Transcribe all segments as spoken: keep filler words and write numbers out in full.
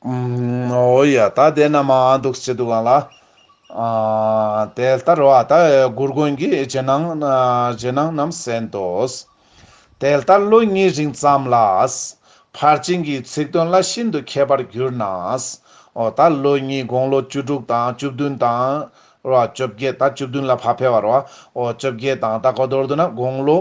ཨུམ། འོ་ཡ། ད་དེ་ན་མ་འདུག་ཅེས་འདུག་གང་ལ། ཨ། དེ་ལྟར་བ་ད་གུར་མགོན་གྱིས་རྗེས་གནང་། རྗེས་གནང་རྣམས་གསན་ཏོ། དེ་ལྟར་ལོ་གཉིས་རིང་ཙམ་ལ། ཕར་ཕྱིན་གྱི་ཚིག་དོན་ལ་ཤིན་ཏུ་མཁས་པར་གྱུར་ན། འོ་ད་ལོ་གཉིས། དགུང་ལོ་བཅུ་དྲུག་དང་བཅུ་བདུན་དང་། ར། བཅོ་བརྒྱད། ད་བཅུ་བདུན་ལ་ཕར་ཕེབས་པ་རེད་བ། འོ་བཅོ་བརྒྱད་དང་ད་གོ་མདོར་བསྡུ་ན་དགུང་ལོ།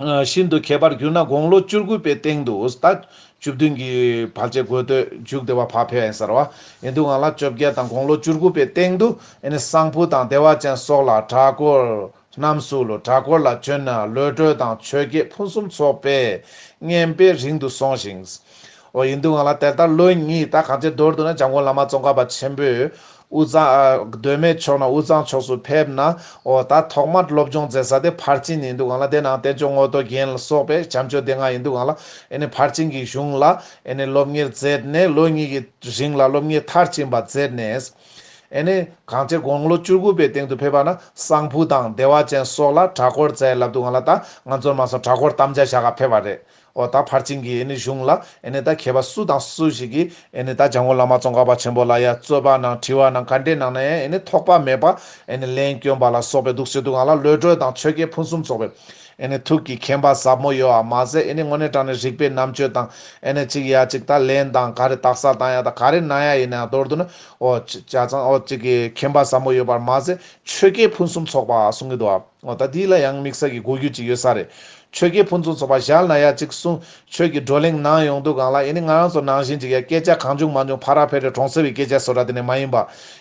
ཨ། ཤིན་ཏུ་མཁས་པར་གྱུར་ན་དགུང་ལོ་བཅུ་དགུ་པའི་སྟེང་དུ། ད་བཅུ་བདུན་གྱི་ཕལ་ཆེར་འགོ་སྟོད་མཇུག་བསྡུ་བ་ཕར་ཕེབས་ཡིན་ཟེར་བ། ཡིན་དུས་གང་ལ་བཅོ་བརྒྱད་དང་དགུང་ལོ་བཅུ་དགུ་པའི་སྟེང་དུ་ཨེ་ནི་གསང་ཕུ་དང་བདེ་བ་ཅན་སོགས་ལ་གྲྭ་སྐོར། རྣམས་སུ་ལོ་གྲྭ་སྐོར་ལ་བྱོན་ནས་བློ་གྲོས་དང་ཆོས་བརྒྱད་ཕུན་སུམ་ཚོགས་པས་བསྙེན་པས་རིང་དུ་སོང་ཞིང་། འོ་ཡིན་དུས་གང་ལ་དེ་ལྟར་ལོ་གཉིས། ད་གང་ཅི་མདོར་བསྡུ་ན་འཇམ་མགོན་བླ་མ་ཙོང་ཁ་པ་ཆེན་པོས་དབུས་གཙང་། ཨ། མདོ་སྨད་ཕྱོགས་ནས་དབུས་གཙང་ཕྱོགས་སུ་ཕེབས་ན། འོ་ད་ཐོག་མར་སློབ་སྦྱོང་མཛད་ས་དེ་ཕར་ཕྱིན་ཡིན་དུས་གང་ལ། དེ་ནང་བསྟན་སྐྱོང་ངོ་ཏོ་རྒྱན་ལ་སོགས་པའི་བྱམས་ཆོས་སྡེ་ལྔ་ཡིན་དུས་གང་ལ། ཨེ་ནི་ཕར་ཕྱིན་གྱི་གཞུང་ལ་ཨེ་ནི་སློབ་གཉེར་མཛད་ནས། ལོ་གཉིས་ཀྱི་རིང་ལ་སློབ་གཉེར་མཐར་ཕྱིན་པ་མཛད་ནས། ཨེ་ནི་གང་ཅི་དགུང་ལོ་བཅུ་དགུ་པའི་སྟེང་དུ་ཕེབས་པ་ན་གསང་ཕུ་དང་བདེ་བ་ཅན་སོགས་ལ་གྲྭ་སྐོར་མཛད་ལབ་དུས་གང་ལ། ད་ང་ཚོར་མ་སོང་གྲྭ་སྐོར་དམ་བཅའ་བཞག་ག་ཕེབས་པ་རེད། འོ་ད་ཕར་ཕྱིན་གྱི་ཨེ་ནི་གཞུང་ལ་ཨེ་ནི་ད་མཁས་པ་སུ་དང་སུ་ཞིག་གིས་ཨེ་ནི་ད་འཇམ་མགོན་བླ་མ་ཙོང་ཁ་པ་ཆེན་པོ་ལ་ཡ་རྩོད་པ་གནང་། དྲི་བ་གནང་། ག་འདྲས་གནང་ན་ཡང་ཨེ་ནི་ཐོགས་པ་མེད་པ་ཨེ་ནི་ལན་སྐྱོན་པ་ལ་སོགས་པའི་འདུག་ཟེར་དུས་གང་ལ། བློ་གྲོས་དང་ཆོས་བརྒྱད་ཕུན་སུམ་ཚོགས་པའི་ཨེ་ནི་ཐུགས་ཀྱི་མཁྱེན་པ་ཟབ་མོ་ཡོད་པ་མ་ཟད། ཨེ་ནི་དངོས་གནས་དྲང་གནས་རིག་པའི་རྣམ་དཔྱོད་དང་། ཨེ་ནི་ཅིག་ཡ་ཅིག་ད་ལན་དང་ག་རེ་དག་ས་བཏང་ཡ་དང་། ག་རེ་གནང་ཡ་ཡིན་ན་མདོར་བསྡུ་ན། འོ་ཆ་ཆ་ཚང་། འོ་ཅིག་གི་མཁྱེན་པ་ཟབ་མོ་ཡོད་པར་མ་ཟད། ཆོས་བརྒྱད་ཕུན་སུམ་ཚོགས་པ་གསུང་གི་འདུག་ཨ། འོ་ད་འདི་ལ་ཡང་དམིགས་བསལ་གྱི་གོ་རྒྱུ་ཅིག་ཡོད་ས་རེད། ཆོས་བརྒྱད་ཕུན་སུམ་ཚོགས་པ་ཞལ་ནས་ཡ་ཅིག་གསུང་། ཆོས་ཀྱི་བགྲོ་གླེང་གནང་ཡོང་དུས་གང་ལ། ཨེ་ནི་ང་རང་ཚོ་ནང་བཞིན་ཅིག་ཡ་སྐད་ཆ་གང་བྱུང་མང་བྱུང་ཕར་ར་ཕེ་རེ་གྲོང་གསེབ་ཀྱི་སྐད་ཆ་བཟོ་འདྲ་དེ་ནས་མ་ཡིན་པ།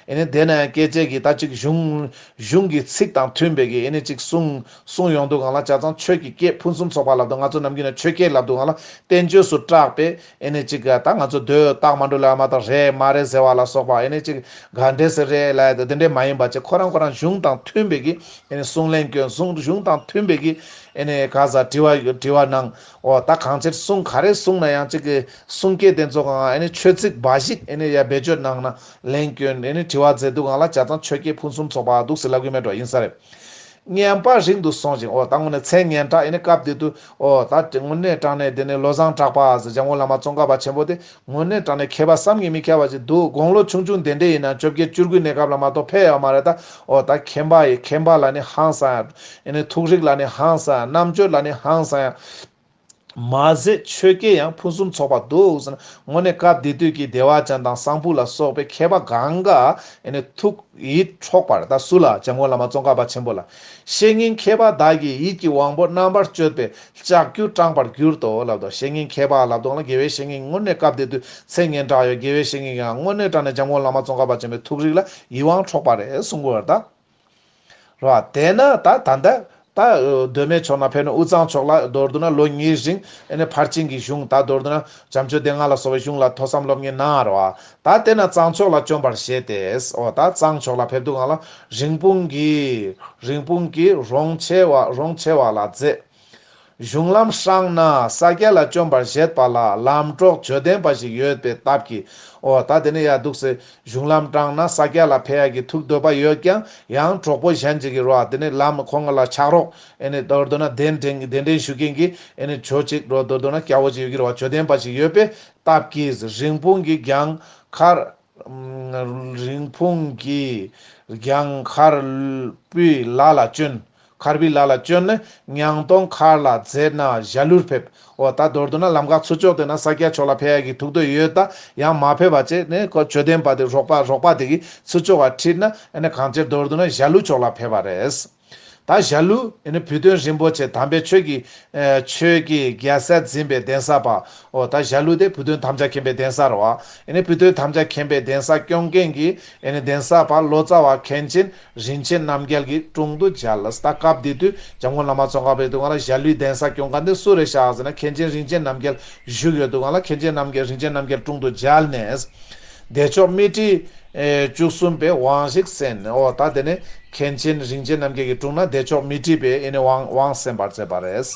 ཨེ་ནི་དེ་ན་ཡང་སྐད་ཆ་གི་ད་ཅིག་གཞུང་གཞུང་གི་ཚིག་དང་མཐུན་པའི་གི་ཨེ་ནི་ཅིག་གསུང་གསུང་ཡོང་དུས་གང་ལ། ཆ་ཚང་ཆོས་ཀྱི་བརྒྱད་ཕུན་སུམ་ཚོགས་པ་ལབ་དུས། ང་ཚོ་ནམ་རྒྱུན་ནས་ཆོས་བརྒྱད་ལབ་དུས་གང་ལ་བསྟན་བཅོས་སུ་གྲགས་པའི་ཨེ་ནི་ཅིག་ད་ང་ཚོ་མདོས་རྟགས་མ་འགྲོ་ལ་མ་དང་རེད་མ་རེད་ཟེར་བ་ལ་སོགས་པ། ཨེ་ནི་ཅིག་ག་འདྲས་སེ་རེད་ལབ་ཡ་དེ་འདྲས་མ་ཡིན་པ་ཅིག་ཁོ་རང་ཁོ་རང་གཞུང་དང་མཐུན་པའི་གི་ཨེ་ནི་གསུང་ལན་སྐྱོན། གཞུང་གཞུང་དང་མཐུན་པའི་གི་ཨེ་ནི་ག་ས་དྲི་བ་དྲི་བ་གནང་། འོ་ད་གང་ཅིར་གསུང་། ག་རེ་གསུང་ན་ཡང་ཅིག་གི་གསུང་སྐད་དེ་ཚོ་གང་ཨེ་ནི་ཆོས་ཚིག་འབའ་ཞིག་ཨེ་ནི་ཡ་བེད་སྤྱོད་གནང་ན་ལན་སྐྱོན། ཨེ་ནི་དྲི་བ་མཛད་དུས་གང་ལ་ཆ་ཚང་ཆོས་བརྒྱད་ཕུན་སུམ་ཚོགས་པ་འདུག་ཟེར་ལབ་གི་མེད་འགྲོ། ཡིན་ས་རེད། བསྙེན་པ་རིང་དུ་སོང་ཞིང་། འོ་ད་དངོས་གནས་མཚན་སྙན་གྲགས། ཨེ་ནི་སྐབས་དེ་དུས་འོ་ད་དངོས་གནས་དྲང་གནས་དེ་ནི་བློ་བཟང་གྲགས་པ་ཟེར་འཇམ་མགོན་བླ་མ་ཙོང་ཁ་པ་ཆེན་པོ་དེ་དངོས་གནས་དྲང་གནས་མཁས་པ་བསམ་གྱིས་མི་ཁྱབ་པ་ཅིག་འདུག། དགུང་ལོ་ཆུང་ཆུང་དེ་འདྲས་ཡིན་ན་བཅོ་བརྒྱད་བཅུ་དགུའི་གནས་སྐབས་ལ་མ་གཏོགས་ཕེབས་ཡོད་མ་རེད། ད་འོ་ད་མཁྱེན་པ་ཡི་མཁྱེན་པ་ལ་ནི་ཧང་སང་ཡ། ཨེ་ནི་ཐུགས་རིག་ལ་ནི་ཧང་སང་ཡ། རྣམ་དཔྱོད་ལ་ནི་ཧང་སང་ཡ། མ་ཟད་ཆོས་བརྒྱད་ཡང་ཕུན་སུམ་ཚོགས་པ་འདུག་ཟེར་ན། དངོས་གནས་སྐབས་དེ་དུས་ཀྱི་བདེ་བ་ཅན་དང་གསང་ཕུ་ལ་སོགས་པའི་མཁས་པ་གང་ག་ཨེ་ནི་ཐུགས་ཡིད་འཕྲོག་པར། ད་སུ་ལ། འཇམ་མགོན་བླ་མ་ཙོང་ཁ་པ་ཆེན་པོ་ལ། བཤེས་གཉེན་མཁས་པ་དག་གིས་ཡིད་ཀྱི་དབང་པོ་རྣམ་པར་དཔྱོད་པའི་ལྕགས་ཀྱུ་སྐྲངས་པར་གྱུར་ཏོ་ལབ་དོ། བཤེས་གཉེན་མཁས་པ་ལབ་དོ་ལ། དགེ་བའི་བཤེས་གཉེན་དངོས་གནས་སྐབས་དེ་དུས་མཚན་སྙན་གྲགས་ཡོད། དགེ་བའི་བཤེས་གཉེན་ཡང་དངོས་གནས་དྲང་གནས་འཇམ་མགོན་བླ་མ་ཙོང་ཁ་པ་ཆེན་པོའི་ཐུགས་རིག་ལ་ཡིད་དབང་འཕྲོག་པ་རེད་གསུང་གི་ཡོད་རེད་ད། རེད་བ། དེས་ན་ད་ད་ལྟ་ད་མདོ་སྨད་ཕྱོགས་ན་ཕེབས་ནས་དབུས་གཙང་ཕྱོགས་ལ་མདོར་བསྡུ་ན་ལོ་གཉིས་རིང་ཨེ་ནི་ཕར་ཕྱིན་གྱི་གཞུང་། ད་མདོར་བསྡུ་ན་བྱམས་ཆོས་སྡེ་ལྔ་ལ་སོགས་པའི་གཞུང་ལ་ཐོས་བསམ་སློབ་གཉེར་གནང་རེད་བ། ད་དེས་ན་གཙང་ཕྱོགས་ལ་བྱོན་པར་བཞེད་དེ། འོ་ད་གཙང་ཕྱོགས་ལ་ཕེབས་དུས་གང་ལ་རིན་སྤུངས་ཀྱི་རིན་སྤུངས་ཀྱི་རོང་ཆེ་བ་རོང་ཆེ་བ་ལ་མཛད། གཞུང་ལམ་སྲང་ན་ས་སྐྱ་ལ་བཅོམ་པར་བཞེད་པ་ལ་ལམ་གྲོགས་ཇོ་བསྟན་པ་ཞིག་ཡོད་པའི་སྟབས་ཀྱིས། འོ་ད་དེ་ནས་ཡར་འདུག་སེ་གཞུང་ལམ་སྲང་ན་ས་སྐྱ་ལ་ཕེབས་ཡག་གི་ཐུགས་འདོད་པ་ཡོད་ཀྱང་། ཡང་གྲོགས་པོ་གཞན་ཅིག་གིས་རོ། དེ་ནས་ལམ་ཁོང་ལ་ཕྱག་རོགས་ཨེ་ནས་མདོར་བསྡུ་ན་གདན་འདྲེན་གདན་འདྲེན་ཞུ་མཁན་གྱི་ཨེ་ནས་ཇོ་ཅིག་རོ། མདོར་བསྡུ་ན་སྐྱ་བོ་ཅིག་ཡོད་ཀྱི་རོ། ཇོ་བསྟན་པ་ཞིག་ཡོད་པའི་སྟབས་ཀྱིས་རིན་སྤུངས་ཀྱི་གྱང་ཁར། རིན་སྤུངས་ཀྱི་གྱང་ཁར་བུའི་ལ་ལ་བྱོན། ཁར་བུའི་ལ་ལ་བྱོན་ནས་ཉང་སྟོང་མཁར་ལ་མཛད་ན་ཞྭ་ལུར་ཕེབས། འོ་ད་མདོར་བསྡུ་ན་ལམ་ཁ་ཚུར་ཕྱོགས་དེ་ན་ས་སྐྱ་ཕྱོགས་ལ་ཕེབས་ཡག་གི་ཐུགས་འདོད་ཡོད། ད་ཡང་མ་ཕེབས་པ་བྱས་ནས་ཁོ་ཇོ་བསྟན་པ་དེ་རོགས་པ་རོགས་པ་དེ་གིས་ཚུར་ཕྱོགས་ལ་ཁྲིད་ན་ཨ་ནི་གང་ཅིར་མདོར་བསྡུ་ན་ཞྭ་ལུ་ཕྱོགས་ལ་ཕེབས་པ་རེད། ད་ཞྭ་ལུ་ཨ་ནི་བུ་སྟོན་རིན་པོ་ཆེ་དམ་པའི་ཆོས་ཀྱི་ཨ་ཆོས་ཀྱི་རྒྱལ་སྲས་འཛིན་པའི་གདན་ས་པ། འོ་ད་ཞྭ་ལུ་དེ་བུ་སྟོན་དམ་བཅའ་མཁྱེན་པའི་གདན་ས་རེད་བ། ཨ་ནི་བུ་སྟོན་དམ་བཅའ་མཁྱེན་པའི་གདན་ས་སྐྱོང་མཁན་གྱི་ཨ་ནི་གདན་ས་པ་ལོ་ཙཱ་བ་མཁན་ཆེན་རིན་ཆེན་རྣམ་རྒྱལ་གྱི་དྲུང་དུ་མཇལ། ད་སྐབས་དེ་དུས་འཇམ་མགོན་བླ་མ་ཙོང་ཁ་པའི་དུས་སྒང་ལ་ཞྭ་ལུའི་གདན་ས་སྐྱོང་མཁན་དེ་སུ་རེད་ཤག་ཟེར་ན། མཁན་ཆེན་རིན་ཆེན་རྣམ་རྒྱལ་བཞུགས་ཡོད་དུས་སྒང་ལ། མཁན་ཆེན་རྣམ་རྒྱལ་རིན་ཆེན་རྣམ་རྒྱལ་དྲུང་དུ་མཇལ་ནས་བདེ་མཆོག་དམིགས་བྲིས་ཨེ་བཅུ་གསུམ་པའི་དབང་ཞིག་གསན། འོ་ད་དེ་ནས་མཁན་ཆེན་རིན་ཆེན་རྣམ་རྒྱལ་གྱི་དྲུང་ན་བདེ་མཆོག་དམིགས་བྲིས་པའི་ཨེ་ནས་དབང་དབང་གསན་པར་མཛད་པ་རེད།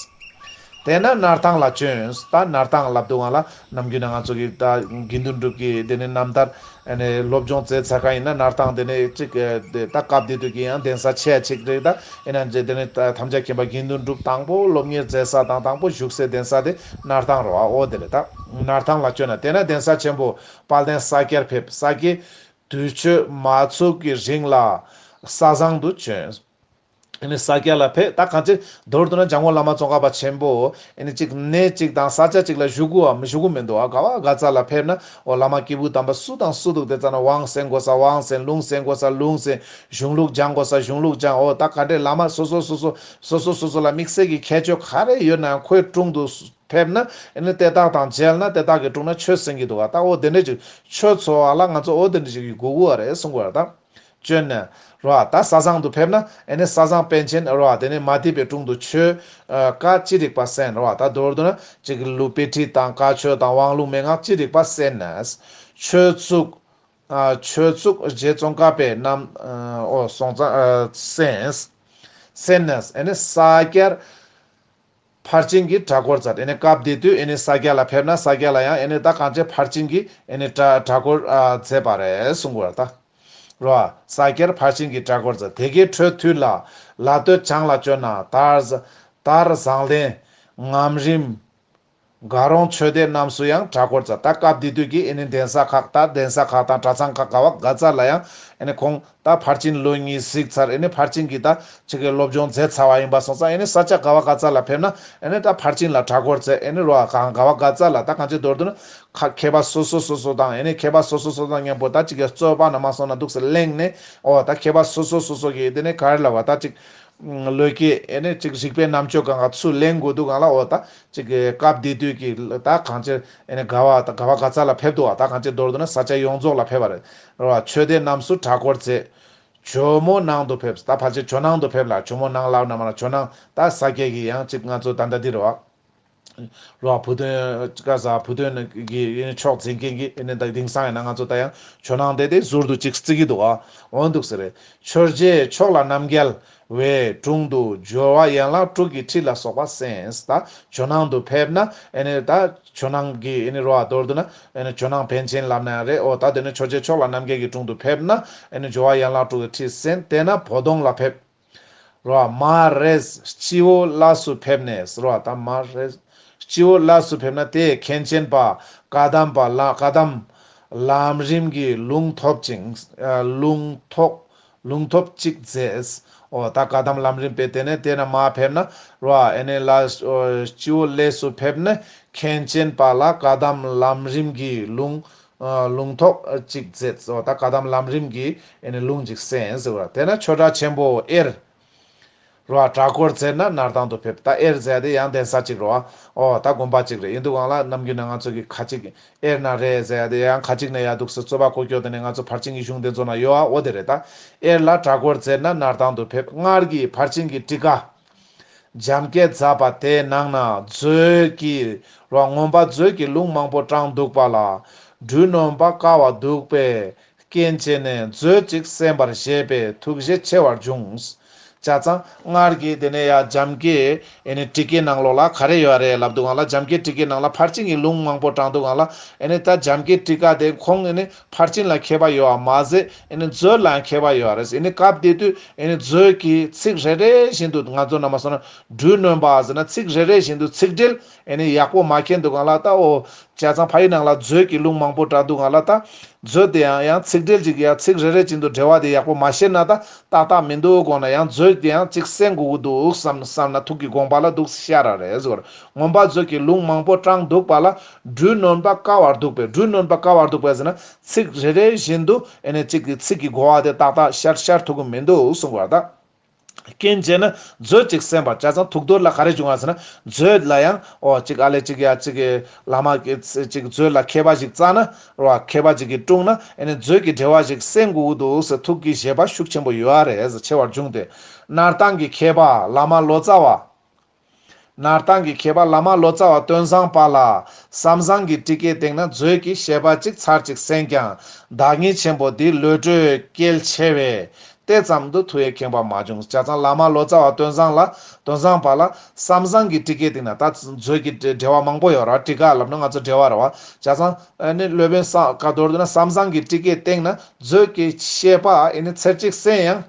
དེས་ན་སྣར་ཐང་ལ་བྱོན། ད་སྣར་ཐང་ལབ་དུས་སྒང་ལ་ནམ་རྒྱུན་ནས་ང་ཚོ་གི་ད་དགེ་འདུན་གྲུབ་ཀྱི་དེ་ནས་རྣམ་ཐར་ཨ་ནི་སློབ་སྦྱོང་མཛད་ཚར་མཁན་ཡིན་ན། སྣར་ཐང་དེ་ནས་གཅིག་ཨ་དེ་ད་སྐབས་དེ་དུས་ཀྱི་ཡང་གདན་ས་ཆེ་ཡ་ཅིག་རེད། ད་ཡིན་ན་དེ་ནས་ད་ཐམས་ཅད་མཁྱེན་པ་དགེ་འདུན་གྲུབ་དང་པོ་སློབ་གཉེར་མཛད་ས་དང་དང་པོ་བཞུགས་སའི་གདན་ས་དེ་སྣར་ཐང་རེད་བ། འོ་དེ་རེད། ད་སྣར་ཐང་ལ་བྱོན་ན་དེ་ན་གདན་ས་ཆེན་པོ་དཔལ་ལྡན་ས་སྐྱར་ཕེབས། ས་སྐྱའི་དུས་མཆོད་མ་ཚུགས་ཀྱི་རིང་ལ་ས་བཟང་དུ་བྱོན། ཨ་ནི་ས་སྐྱ་ལ་ཕེབས། ད་གང་ཅི་མདོར་བསྡུ་ན་འཇམ་མགོན་བླ་མ་ཙོང་ཁ་པ་ཆེན་པོ་ཨ་ནི་གཅིག་གནས་གཅིག་དང་ས་ཆ་གཅིག་ལ་བཞུགས་དགོས་བམ་བཞུགས་དགོས་མི་འདུག་ཨ། ག་བ་ག་ཙ་ལ་ཕེབས་ན་འོ་བླ་མ་སྐྱེས་བུ་དམ་པ་སུ་དང་སུ་འདུག་དེ་ཙ་ན་དབང་གསན་དགོས་ས་དབང་གསན། ལུང་གསན་དགོས་ས་ལུང་གསན། གཞུང་ལུགས་སྦྱང་དགོས་ས་གཞུང་ལུགས་སྦྱང་། འོ་ད་ག་འདྲའི་བླ་མ་སོ་སོ་སོ་སོ་སོ་སོ་སོ་སོ་ལ་དམིགས་བསལ་གྱི་ཁྱད་ཆོས་ག་རེ་ཡོད་ན་ཁོའི་དྲུང་དུ་ཕེབས་ན་ཨ་ནི་དེ་དག་དང་མཇལ་ན་དེ་དག་གི་དྲུང་ན་ཆོས་གསན་གྱི་འདུག་ཨ། ད་འོ་དེ་འདྲ་ཅིག་ཆོས་འཚོལ་བ་ལ་ང་ཚོ་འོ་དེ་འདྲ་ཅིག་གི་དགོས་མཁོ་བ་རེད་གསུང་དགོས་ར། ད་བྱོན་ནས་རོ། ད་ས་བཟང་དུ་ཕེབས་ན་ཨ་ནི་ས་བཟང་པཎ་ཆེན་རོ། དེ་ནས་མ་དད་པའི་དྲུང་དུ་ཆོས་ཨ་བཀའ་ཅི་རིགས་པ་གསན་རོ། ད་མདོར་བསྡུ་ན་གཅིག་ལུགས་དཔེ་ཁྲིད་དང་བཀའ་ཆོས་དང་དབང་ལུང་མན་ངག་ཅི་རིགས་པ་གསན་ནས། ཆོས་བཙུགས་ཨ་ཆོས་བཙུགས་རྗེ་ཙོང་ཁ་པའི་རྣམ་ཨ་འོ་སོང་ཙང་ཨ་གསན། གསན་ནས་ཨ་ནི་ས་སྐྱར་ཕར་ཕྱིན་གྱི་གྲྭ་སྐོར་མཛད། ཨ་ནི་སྐབས་དེ་དུས་ཨ་ནི་ས་སྐྱ་ལ་ཕེབས་ན་ས་སྐྱ་ལ་ཡང་ཨ་ནི་ད་གང་ཅི་ཕར་ཕྱིན་གྱི་ཨ་ནི་གྲྭ་གྲྭ་སྐོར་ཨ་མཛད་པ་རེད་གསུང་དགོས་རེད་ད། རོ། ས་སྐྱར་ཕར་ཕྱིན་གྱི་གྲྭ་སྐོར་མཛད། དེ་གའི་འཕྲོ་མཐུད་ལ་ལ་སྟོད་བྱང་ལ་བྱོན་ན་དར་དར་བཟང་ལྡན་ངམ་རིང་དགའ་རོང་ཆོས་སྡེ་རྣམས་སུ་ཡང་གྲྭ་སྐོར་མཛད། ད་སྐབས་དེ་དུས་ཀྱི་ཨ་ནི་གདན་ས་ཁག་ད་གདན་ས་ཁག་དང་གྲྭ་ཚང་ཁག་ག་བ་ག་ཙ་ལ་ཡང་ཨ་ནི་ཁོང་ད་ཕར་ཕྱིན་ལོ་གཉིས་གཟིགས་ཚར། ཨ་ནི་ཕར་ཕྱིན་གྱི་ད་ཅིག་གི་སློབ་སྦྱོང་མཛད་ཚར་བ་ཡིན་པ་སོང་ཙང་ཨ་ནི་ས་ཆ་ག་བ་ག་ཙ་ལ་ཕེབས་ན་ཨ་ནི་ད་ཕར་ཕྱིན་ལ་གྲྭ་སྐོར་མཛད། ཨ་ནི་རོ་གང་ག་བ་ག་ཙ་ལ་ད་གང་ཅི་མདོར་བསྡུ་ན་ཁ་མཁས་པ་སོ་སོ་སོ་སོ་དང་ཨ་ནི་མཁས་པ་སོ་སོ་སོ་དང་མཉམ་པོ་ད་ཅིག་གི་རྩོད་པ་ན་མ་སོང་ན་འདུག་སེ་གླེང་ནས་འོ་ད་མཁས་པ་སོ་སོ་སོ་སོ་གི་དེ་ནས་ག་རེ་ལབ་པ་ད་ཅིག་ལོ་ཀེ་ཨེ་ནས་ཅིག་རིག་པའི་རྣམ་དཔྱོད་གང་ག་ཚུར་ལེན་དགོས་འདུག་གང་ལ་འོ་ད་ཅིག་གི་སྐབས་དེ་དུས་ཀྱི་ད་གང་ཅི་ཨེ་ནས་ག་བ་ད་ག་བ་ག་ཙ་ལ་ཕེབས་འདུག་བ། ད་གང་ཅི་མདོར་བསྡུ་ན་ས་ཆ་ཡོངས་རྫོགས་ལ་ཕེབས་པ་རེད་རོ། ཆོས་སྡེ་རྣམས་སུ་གྲྭ་སྐོར་མཛད། ཇོ་མོ་ནང་དུ་ཕེབས། ད་ཕལ་ཆེར་ཇོ་ནང་དུ་ཕེབས་ལ་ཇོ་མོ་ནང་ལ་ན་མ་ལ་ཇོ་ནང་ད་ས་སྐྱའི་གི་ཡང་ཅིག་ང་ཚོ་ད་ལྟ་འདི་རེད་བ། རོ། བུ་སྟོན་ཀ་ས་བུ་སྟོན་གྱི་ཕྱོགས་འཛིན་མཁན་གྱི་ཨེ་ནས་ད་དེང་སང་ཡིན་ན་ང་ཚོ་ད་ཡང་ཇོ་ནང་དེ་དེ་ཟུར་དུ་ཅིག་བརྩི་གི་འདུག་ཨ། འོ་འདུག་ཟེར་རེད། ཆོས་རྗེ་ཕྱོགས་ལ་རྣམ་རྒྱལ་བའི་དྲུང་དུ་སྦྱོར་བ་ཡན་ལག་དྲུག་གི་ཁྲིད་ལ་སོགས་པ་གསན། ད་ཇོ་ནང་དུ་ཕེབས་ན་ཨེ་ནས་ད་ཇོ་ནང་གི་ཨེ་ནས་རོ་བ་མདོར་བསྡུ་ན་ཨེ་ནས་ཇོ་ནང་པཎ་ཆེན་ལབ་ན་ཡང་རེད། འོ་ད་དེ་ནས་ཆོས་རྗེ་ཕྱོགས་ལ་རྣམ་རྒྱལ་གྱི་དྲུང་དུ་ཕེབས་ན་ཨེ་ནས་སྦྱོར་བ་ཡན་ལག་དྲུག་གི་ཁྲིད་གསན། དེ་ན་བོ་དོང་ལ་ཕེབས། རོ། མ་རེས་སྤྱི་བོ་ལ་སུ་ཕེབས་ནས་རོ། ད་མ་རེས་སྤྱི་བོ་ལ་སུ་ཕེབས་ན་དེ་མཁན་ཆེན་པ་བཀའ་གདམས་པ་ལ་བཀའ་གདམས་ལམ་རིམ་གྱི་ལུང་ཐོབ་ཅིང་ལུང་ཐོག་ལུང་ཐོབ་ཅིག་མཛད། འོ་ད་བཀའ་གདམས་ལམ་རིམ་པས་དེ་ནས་དེ་ན་མ་ཕེབས་ན་རོ། ཨེ་ནས་ལ་སྤྱི་བོ་ལས་སུ་ཕེབས་ནས་མཁན་ཆེན་པ་ལ་བཀའ་གདམས་ལམ་རིམ་གྱི་ལུང་ལུང་ཐོག་ཅིག་མཛད། འོ་ད་བཀའ་གདམས་ལམ་རིམ་གྱི་ཨེ་ནས་ལུང་ཅིག་གསན་ཟེར་བ། དེ་ན་ཆོས་གྲྭ་ཆེན་པོ་དབྱར་རོ། གྲྭ་སྐོར་མཛད་ན་སྣར་ཐང་དུ་ཕེབས། ད་དབྱར་ཟེར་ཡ་དེ་ཡང་གདན་ས་ཅིག་རོ། འོ་ད་དགོན་པ་ཅིག་རེད། ཡིན་དུས་གང་ལ་ནམ་རྒྱུན་ན་ང་ཚོ་གི་ཁ་ཅིག་དབྱར་ན་རེད་ཟེར་ཡ་དེ་ཡང་ཁ་ཅིག་ན་ཡ་འདུག་སེ་རྩོད་པ་གོ་སྐྱོ་དེ་ནས་ང་ཚོ་ཕར་ཕྱིན་གྱི་གཞུང་དེ་ཚོ་ན་ཡོད་ཨ། འོ་དེ་རེད། ད་དབྱར་ལ་གྲྭ་སྐོར་མཛད་ན་སྣར་ཐང་དུ་ཕེབས། སྔར་གྱི་ཕར་ཕྱིན་གྱི་ཊཱི་ཀ་འཇམ་སྐད་མཛད་པ་དེའི་ནང་ན་མཛོད་ཀྱི་རོ། མངོན་པ་མཛོད་ཀྱི་ལུང་མང་པོ་དྲངས་འདུག་པ་ལ་སྦྲུལ་གནོན་པ་དཀའ་བ་འདུག་པས། རྐྱེན་བྱས་ནས་མཛོད་ཅིག་གསན་པར་བཞེད་པས་ཐུགས་རྗེ་ཆེ་བར་བྱུང་། བྱས་ཙང་སྔར་གྱི་དེ་ནས་ཡ་འཇམ་སྐད་ཨེ་ནི་ཊཱི་ཀའི་ནང་ལོགས་ལ་ག་རེ་ཡོད་རེད་ལབ་དུས་སྒང་ལ། འཇམ་སྐད་ཊཱི་ཀའི་ནང་ལ་ཕར་ཕྱིན་གྱི་ལུང་མང་པོ་དྲངས་དུས་སྒང་ལ་ཨེ་ནི་ད་འཇམ་སྐད་ཊཱི་ཀ་དེ་ཁོང་ཨེ་ནི་ཕར་ཕྱིན་ལ་མཁས་པ་ཡོད་པ་མ་ཟད་ཨེ་ནི་མཛོད་ལའང་མཁས་པ་ཡོད་རེད། ཨེ་ནི་སྐབས་དེ་དུས་ཨེ་ནི་མཛོད་ཀྱི་ཚིག་རེ་རེ་བཞིན་དུ་ང་ཚོ་ནང་མ་སོང་ན་སྦྲུལ་གནོན་པ་ཟེར་ན་ཚིག་རེ་རེ་བཞིན་དུ་ཚིག་འགྲེལ་ཨེ་ནི་ཡག་པོ་མ་མཁྱེན་དུས་སྒང་ལ་ད་འོ། བྱས་ཙང་ཕ་ཡི་ནང་ལ་མཛོད་ཀྱི་ལུང་མང་པོ་དྲངས་དུས་སྒང་ལ་ད། མཛོད་དེ་ཡང་ཡང་ཚིག་འགྲེལ་ཅིག་ཡང་ཚིག་རེ་རེ་བཞིན་དུ་འགྲེལ་བ་དེ་ཡག་པོ་མ་ཤེས་ན་ད་ཏག་ཏག་མི་འདུག་དགོངས་ན་ཡང་མཛོད་དེ་ཡང་ཅིག་གསན་དགོས་ཀྱི་འདུག་བསམ་བསམ་ན་ཐུགས་ཀྱི་དགོངས་པ་ལ་འདུག་ཤར་ར་རེད་ཟེར། མངོན་པ་མཛོད་ཀྱི་ལུང་མང་པོ་དྲངས་འདུག་པ་ལ་སྦྲུལ་གནོན་པ་དཀའ་བར་འདུག་པས། སྦྲུལ་གནོན་པ་དཀའ་བར་འདུག་པས་ཟེར་ན་ཚིག་རེ་རེ་བཞིན་དུ་ཨེ་ནི་ཅིག་གི་ཚིག་གི་གོ་བ་དེ་ཏག་ཏག་ཤར་ཤར་ཐུབ་ཀྱི་མི་འདུག་གསུངས་པ་ད། རྐྱེན་བྱས་ན་མཛོད་ཅིག་གསན་པར། བྱས་ཙང་ཐུགས་འདོད་ལ་ག་རེ་བྱུང་བ་ཟེར་ན་མཛོད་ལ་ཡང་འོ་ཅིག་ཨ་ལས་ཅིག་ཡ་ཅིག་གི་བླ་མ་གི་ཅིག་མཛོད་ལ་མཁས་པ་ཞིག་བཙལ་ན་རོ། མཁས་པ་ཅིག་གིས་དྲུང་ན་ཨེ་ནི་མཛོད་ཀྱི་འགྲེལ་བ་ཞིག་གསན་དགོས་ཀྱི་འདུག་ཟེར་ཐུགས་ཀྱི་བཞེད་པ་ཤུགས་ཆེན་པོ་ཡོད་རེད་ཟེར་ཆེ་བར་བྱུང་སྟེ། སྣར་ཐང་གི་མཁས་པ་བླ་མ་ལོ་ཙཱ་བ། སྣར་ཐང་གི་མཁས་པ་བླ་མ་ལོ་ཙཱ་བ་སྟོན་བཟང་པ་ལ་བསམ་བཟང་གི་ཊཱི་ཀའི་སྟེང་ན་མཛོད་ཀྱི་བཤད་པ་ཅིག་ཚར་གཅིག་གསན་ཀྱང་བདག་ཉིད་ཆེན་པོ་འདི་བློ་གྲོས་སྐྱེལ་ཆེ་བས། དེ་ཙམ་དུ་ཐུགས་ཡས་ཁེངས་པ་མ་བྱུང་། བྱས་ཙང་བླ་མ་ལོ་ཙཱ་བ་སྟོན་བཟང་ལ་སྟོན་བཟང་པ་ལ་བསམ་བཟང་གི་ཊི་ཀའི་སྟེང་ན། ད་མཛོད་ཀྱི་འགྲེལ་བ་མང་པོ་ཡོད་ར། ཊི་ཀ་ལབ་ན་ང་ཚོ་འགྲེལ་བ་ར་བ། བྱས་ཙང་ཨ་ནི་སློབ་དཔོན་ས་ག་མདོར་བསྡུ་ན་བསམ་བཟང་གི་ཊི་ཀའི་སྟེང་ན་མཛོད་ཀྱི་བཤད་པ་ཨ་ནི་ཚར་གཅིག་གསན་ཡང་།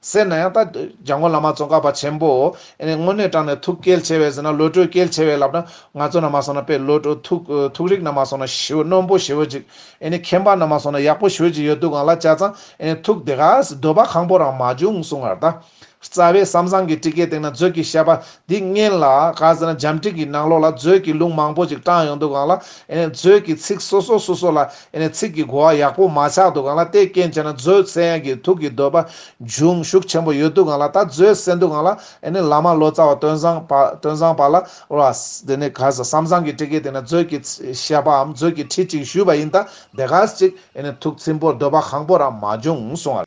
ཟེར་ན་ཡང་ད་འཇམ་མགོན་བླ་མ་ཙོང་ཁ་པ་ཆེན་པོ་ཨེ་ནི་དངོས་གནས་དྲང་གནས་ཐུགས་གལ་ཆེ་བས་ཟེར་ན། བློ་གྲོས་གལ་ཆེ་བས་ལབ་ན། ང་ཚོ་ན་མ་སོང་ན་དཔེ་བློ་གྲོས་ཐུགས་ཐུགས་རིག་ན་མ་སོང་ན་ཞེ་པོ་རྣོན་པོ་ཞེ་པོ་ཅིག་ཨེ་ནི་མཁྱེན་པ་ན་མ་སོང་ན་ཡག་པོ་ཞེ་པོ་ཅིག་ཡོད་དུས་སྒང་ལ། བྱས་ཙང་ཨེ་ནི་ཐུགས་དེ་ག་འདོད་པ་ཁེངས་པོ་རང་མ་བྱུང་གསུང་བར་ད། རྩ་བའི་བསམ་བཟང་གི་ཊི་ཀའི་སྟེང་ན་མཛོད་ཀྱི་བཤད་པ་འདི་སྔོན་ལ་ག་ཟེར་ན་འཇམ་ཊིཀ་གི་ནང་ལོགས་ལ་མཛོད་ཀྱི་ལུང་མང་པོ་ཅིག་དྲངས་ཡོང་དུས་སྒང་ལ། ཨེ་ནི་མཛོད་ཀྱི་ཚིག་སོ་སོ་སོ་སོ་ལ་ཨེ་ནི་ཚིག་གི་གོ་བ་ཡག་པོ་མ་ཆགས་དུས་སྒང་ལ། དེ་རྐྱེན་བྱས་ན་མཛོད་གསན་ཡག་གི་ཐུགས་ཀྱི་འདོད་པ་འབྱུང་ཤུགས་ཆེན་པོ་ཡོད་དུས་སྒང་ལ། ད་མཛོད་གསན་དུས་སྒང་ལ་ཨེ་ནི་བླ་མ་ལོ་ཙཱ་བ་སྟོན་བཟང་པ་སྟོན་བཟང་པ་ལ་ར་དེ་ནི་ག་ཟེར་བསམ་བཟང་གི་ཊི་ཀའི་སྟེང་ན་མཛོད་ཀྱི་བཤད་པའམ་མཛོད་ཀྱི་ཁྲིད་ཅིག་ཞུས་པ་ཡིན། ད་དེ་ག་ཅིག་ཨེ་ནི་ཐུགས་ཚིམ་པོ་འདོད་པ་ཁེངས་པོ་རང་མ་བྱུང་གསུང་བ།